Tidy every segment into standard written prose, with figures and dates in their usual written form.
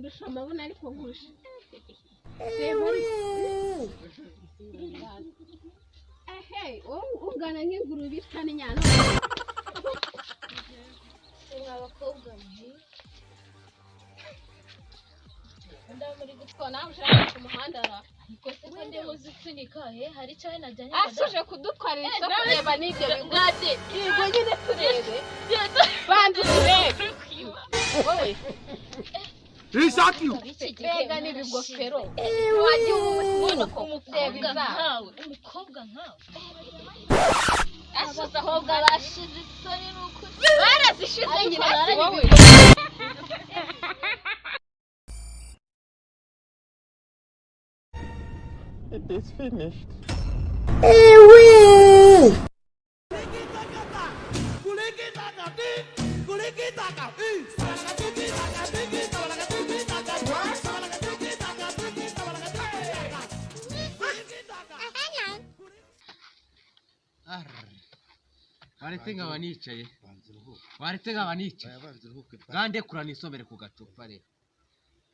Undusha amabuno ariko nkurusha. Reba ariko. Ehe, wowe ungana nk'ingurube isa n'inyana. Mwa bakobwa mwe, Muri gutwa nawe ushaka ku muhanda ra. Ariko se ko ndiho uzipfunyika, he hari icyo najyanye? Asuje kudutwarira isoko, reba n'ibyo bigwate. Mwate. Yego nyine, turebe. Banza turebe. Wowe mbega n'ibigofero. Wagiye ubona ko Umukobwa reba nkawe, umukobwa nkawe. Asuze Abakobwa bashize isoni, ni ukuri. Barazishize nyine si wowe. It is finished. Waretse nkaba nicaye, waretse nkaba nicaye, ngandekura nisomere ku gacupa rero.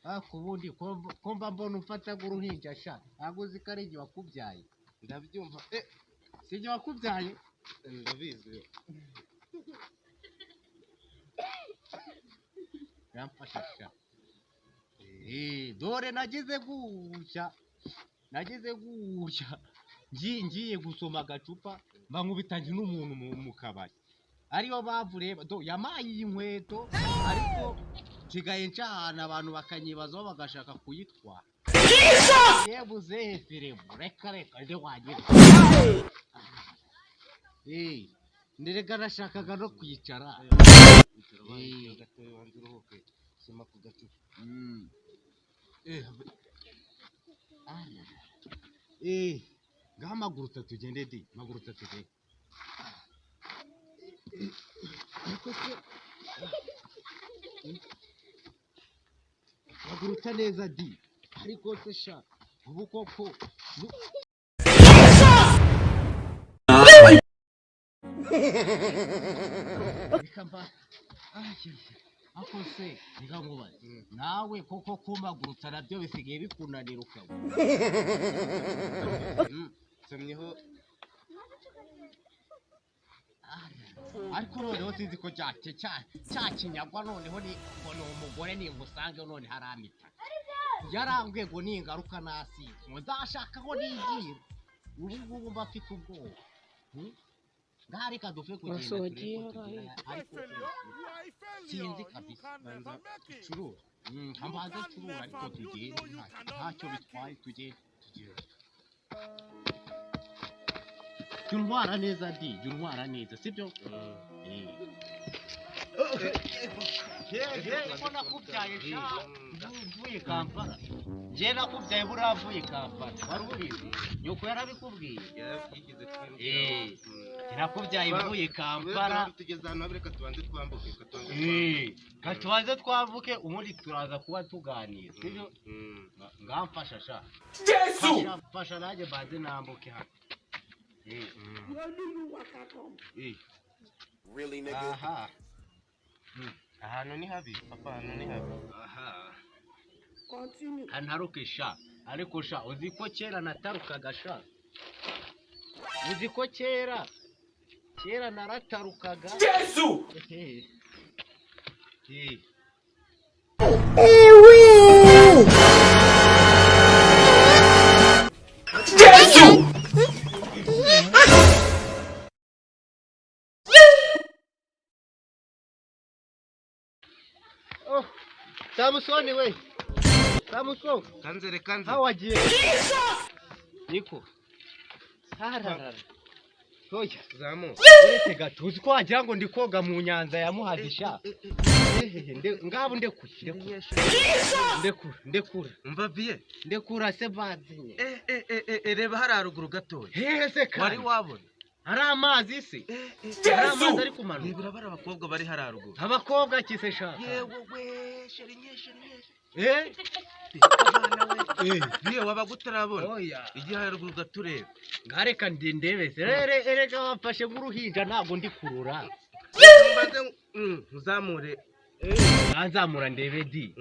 Ariko ubundi ko mba mbona umfata nk'uruhinja sha, ntabwo uzi ko ari jye wakubyaye? Ndabyumva. Si jye wakubyaye? Ndabizi. Biramfasha sha. Dore nagize gutya, nagize gutya ngiye gusoma agacupa, mba nkubitanye n'umuntu mu kabari, ariyo mpamvu reba do yamaye iyi nkweto, ariko nsigaye nca ahantu abantu bakanyibazaho, bagashaka kuyitwara. Yebuze Efiremu, reka reka nde wagira. Nderega nashakaga no kwicara. Gatoya, banza uruhuke, soma ku gacupa. Ngaho amagurutsa tugende di, magurutsa tugende. Ariko se magurutsa neza di. Ariko se sha, ubu koko reka mba. Ako se reka nkubaze nawe, koko kumagurutsa nabyo bisigaye bikunanira ukaba? Nsomyeho. Ariko noneho sinzi ko cya cya cya kinyagwa, noneho ni ngo ni umugore ningusange none haramita yarambwiye ngo ningaruka nasize ngo nzashaka aho nigira. Ubu ngubu mba mfite ubwoba. Ngaha reka dupfe kugenda turebe ko tugera, ariko sinzi kabisa. Banza ucurure. Mbanze ncurure, ariko tugende, ntacyo bitwaye, tugende tugende. Jya untwara neza di, jya untwara neza, sibyo? Ko nakubyaye sha mvuye Kampala, njye nakubyaye buriya mvuye Kampala, wari ubizi? Nyoko yarabikubwiye? Yigeze. Nakubyaye mvuye Kampala. Tugeze ahantu habi, reka tubanze twambuke, reka tubanze twambuke. Reka tubanze twambuke, ubundi turaza kuba tuganira, sibyo? Ngamfasha sha. Fasha, fasha nanjye mbanze nambuke hano. Aha. Ahantu ni habi papa, ahantu ni habi. Aha. Ntaruke sha. Ariko sha, uzi ko kera natarukaga sha? Uzi ko kera kera naratarukaga? Jesu! Jesu! Oh, Samusoni we. Samusoni. Kanzere, kanzere. How wagiye? Niko. Hararara. Oya. Zamuka. Uretse gato, uzi ko wagira ngo ndi koga mu nyanza ya Muhazi sha? Ehehe, ngabo ndekure, ndekure. Ndekura, ndekura. Umva biye. Ndekura se bazinye. Reba hariya haruguru gatoya. Hehe se kandi? Wari wabona? Hari amazi se? Hari amazi ari kumanuka? Rebera bari abakobwa bari hariya haruguru. Abakobwa kise shaka. Yewe we, chérie nye, chérie nye. Eh? Abana we. Biye, wabaga utarabona? Oya. Igihe haruguru gato ureba. Ngareka ndendebe se. Rere erega wamfashe nk'uruhinja, ntabwo ndi kurura. Mbanze uzamure. Nzamura ndebe di.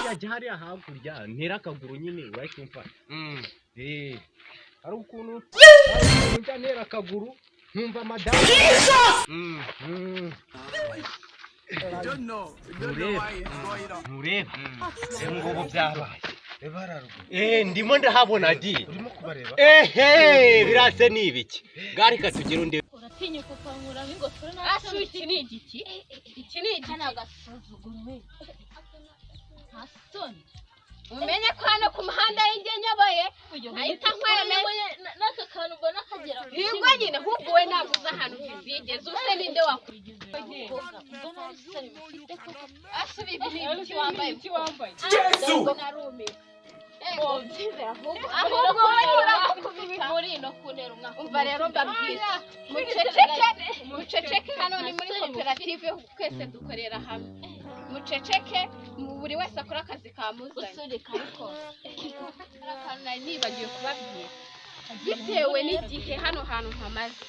Yajya hariya hakurya ntera akaguru nyine urahita umfata. Hari ukuntu njya ntera akaguru nkumva madamu. Ntureba ngubu byabaye. Ndimo ndahabona di. Ehe, birase ni ibiki? Gari katugera undi. Uratinyuka ukankuramo ingofero. Asu, iki ni igiki? Iki ni igiki? Kana agasuzuguro we, nta soni. Umenye ko hano ku muhanda y'inge nyoboye nahita nkwemeza. N'aka kantu mbona kagera ku Yego nyine, ahubwo we ntabwo uzi ahantu zigeze, use ninde wakwigize. Ubwo nta soni mufite koko. Asu, ibi ni ibiki wambaye? Yesu! Narumiwe. Ahubwo wowe urakubita Muri no kuntera umwaka. Umva rero mbabwira, muceceke, muceceke. Hano ni muri koperative, twese dukorera hamwe. Muceceke, buri wese akora akazi kamuzanye. Usurika ariko. Hari akantu nari nibagiwe kubabwira. Bitewe n'igihe hano hantu mpamaze,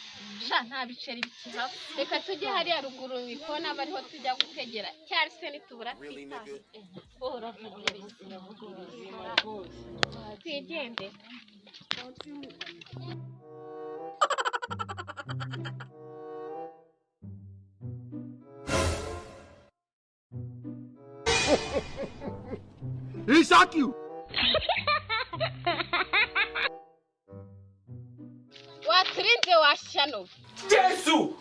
sha, nta biceri bikihaba. Reka tujye hariya ruguru mu ikona, aba ariho tujya gutegera, cyari se nitubura twitahe. Uravuga ubuzima. Twigende. He shock you. Waturinze washyano. Yesu!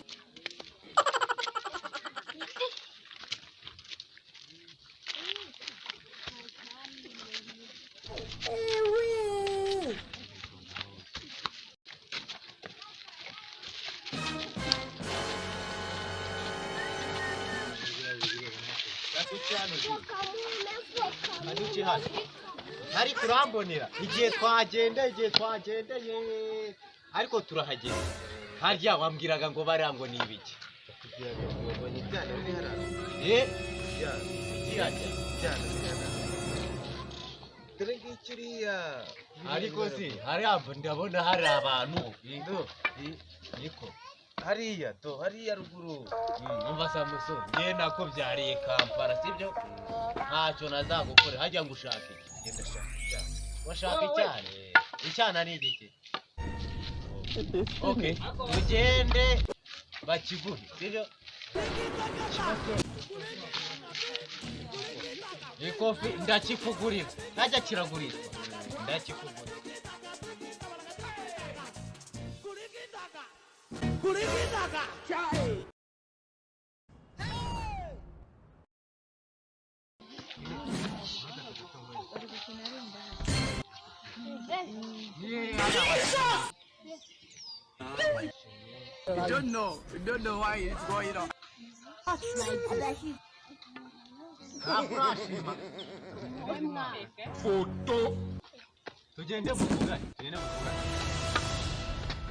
Ariko urambonera igihe twagendeye, igihe twagendeye, ariko turahagera. Harya wambwiraga ngo bariya ngo ni ibiki? Eh, ikirajya. Dore ngikiriya. Ariko si hariya ndabona hari abantu. Niko. Hariya do, hariya ruguru. Umva Samuso, njye nakubyariye Kampala, sibyo? Ntacyo nazagukora. Hajya ngo ushake iki? Genda shaka icyana. Washaka icyana? Icyana ni igiki? Okay, tugende bakiguhe, sibyo? Ikofi ndakikugurira, ntajya kiragurishwa, ndakikugurira. You don't know. You don't know why it's going on. Ntabwo urashima. Photo. Tugende muvugane, tugende muvugane.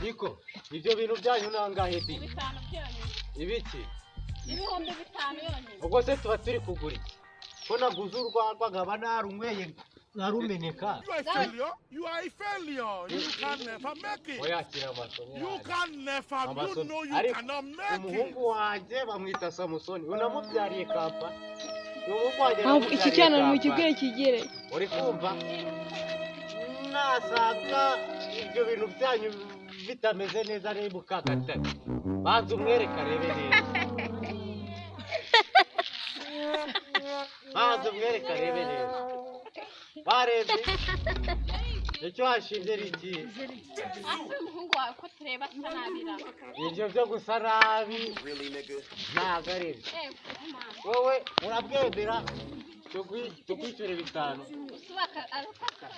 Niko, ibyo bintu byanyu nangahe di? 5 byonyine. Ibiki? 5000 yonyine. Ubwo se tuba turi kugura iki? Ko naguze urwagwa nkaba narunyweye nkarumeneka. You are a failure. You are a failure. You can never make it. Oyakira amasomo You yanjye. can never. You Amasomo. know you Ariko cannot make it. umuhungu wanjye bamwita Samusoni, unamubyariye Kampala. Ni umuhungu wanjye Iki namubyariye cyana mu Kampala. kigwire kigere. Uri kumva? Nasanga ibyo bintu byanyu bitameze neza ari mukagatare, banza umwereke arebe neza, banza umwereke arebe neza. Barebye icyo washinze ari ikihe? Ase umuhungu wawe ko tureba asa nabi ra? Ibyo byo gusa nabi ntabwo ari ibyo. Wowe urabwemera tukwishyure 5? Usubaka arutaka.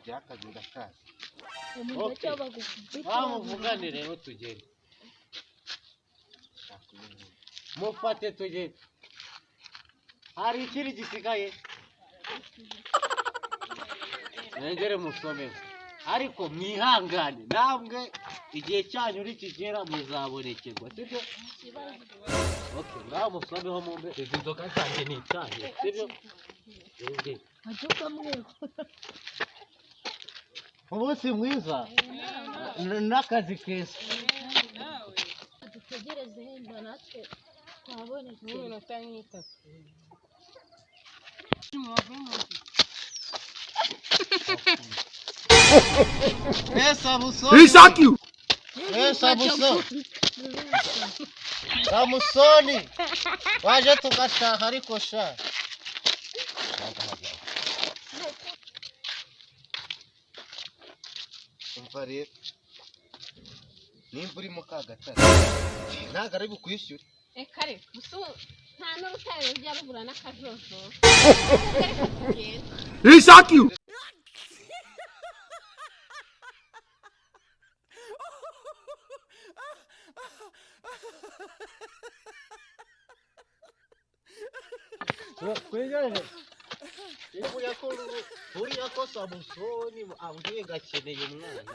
Byakazi ndakazi. Bamuvugane rero tugende, mufate tugende. Hari ikindi gisigaye? Mwegere musomere, ariko mwihangane namwe, igihe cyanyu nikigera muzabonekerwa, sibyo? Okay, ngaho musomeho mumbe izi nzoga zanjye ni icyahe, sibyo? Umunsi mwiza n'akazi keza. Dutegereze henda natwe twabonekeye. N'iminota nk'itatu. Samusoni. Samusoni. Samusoni. Waje tugataha ariko sha. Umva rero. Nimba uri mu Kagatare ntabwo ari bukwishyure. Reka reka, gusa ubu nta n'urutare rujya rubura n'akajojo. Reka tugende. Twegerane. Buriya ko buriya ko Samusoni ambwiye ngo akeneye umwana.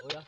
Oya.